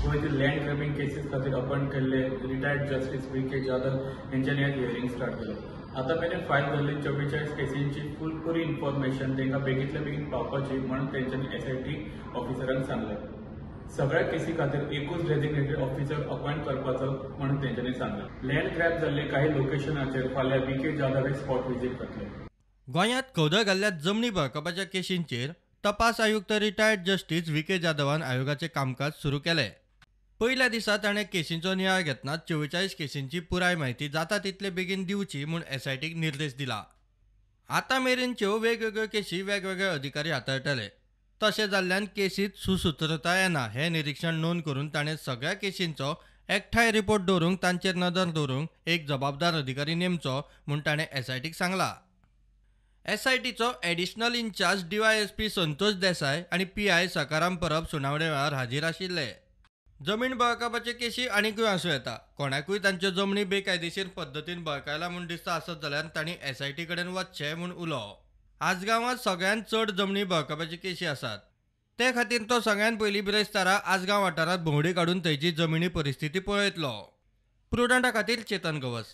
गोंयचे land grabbing cases खातीर appoint केल्ले retired justice V K Jadhav हेंच्यांनी आज हियरींग स्टार्ट केलें. आतां मेरेन फायल जाल्ली 44 केसींची फूल पुरी इन्फॉर्मेशन तांकां बेगींतल्या बेगीन पावपाची म्हणून तेंच्यांनी एसआयटी ऑफिसरांक सांगलें. सगळ्या केसी खातीर एकूच डेजिग्नेटेड ऑफिसर अपॉयंट करपाचो म्हणून तेंच्यांनी सांगलें. लँड ग्रॅब जाल्ले काही लोकेशनाचेर फाल्यां व्ही के जाधव हे स्पॉट विजीट करतले. गोंयांत खवदळ घाल्ल्या जमनी बळकावपाच्या केशींचेर तपास आयुक्त रिटायर्ड जस्टीस व्ही के जाधवान आयोगाचें कामकाज सुरू केलें. पयल्या दिसा ताणें केशींचो नियाळ घेतना 44 केशींची पुराय म्हायती जाता तितले बेगीन दिवची म्हूण एसआयटीक निर्देश दिला. आतां मेरेनच्यो वेगवेगळ्यो केशी वेगवेगळे अधिकारी हाताळटले. तशें जाल्ल्यान केसींत सुसूत्रताय येना हें निरिक्षण नोंद करून ताणें सगळ्या केशींचो एकठांय रिपोर्ट दवरूंक तांचेर नदर दवरूंक एक जबाबदार अधिकारी नेमचो म्हूण ताणें एसआयटीक सांगलां. एसआयटीचो additional in charge DYSP Santosh Desai आनी पीआय सकाराम परब सुनावणे वेळार हाजीर आशिल्ले. जमीन बळकावपाचे केशी आनीकूय आसूं येता. कोणाकूय तांच्यो जमनी बेकायदेशीर पद्दतीन बळकायला म्हूण दिसता आसत जाल्यार तांणी एसआयटी कडेन वचचें म्हूण उलो. आजगांवांत सगळ्यांत चड जमनी बळकावपाची केशी आसात. ते खातीर तो सगळ्यांत पयलीं बिरेस्तारा आजगांव वाठारांत भोंवडी काडून थंयची जमिनी परिस्थिती पळयतलो. प्रुडंटा खातीर चेतन गवस.